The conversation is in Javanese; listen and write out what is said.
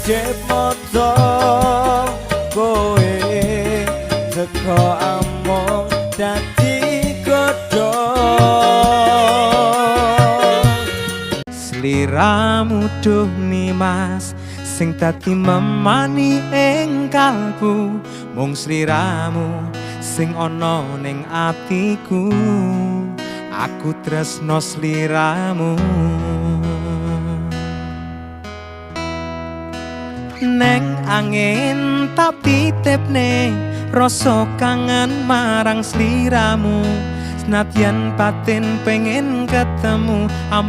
Kedip mata kowe teko amung dadi godhong. Sliramu duh nimas sing dadi memani ing kalbu, mung sliramu sing ana ning atiku, aku tresno sliramu. Neng angin tak titipne rasa kangen marang sliramu, senadyan batin pengen ketemu.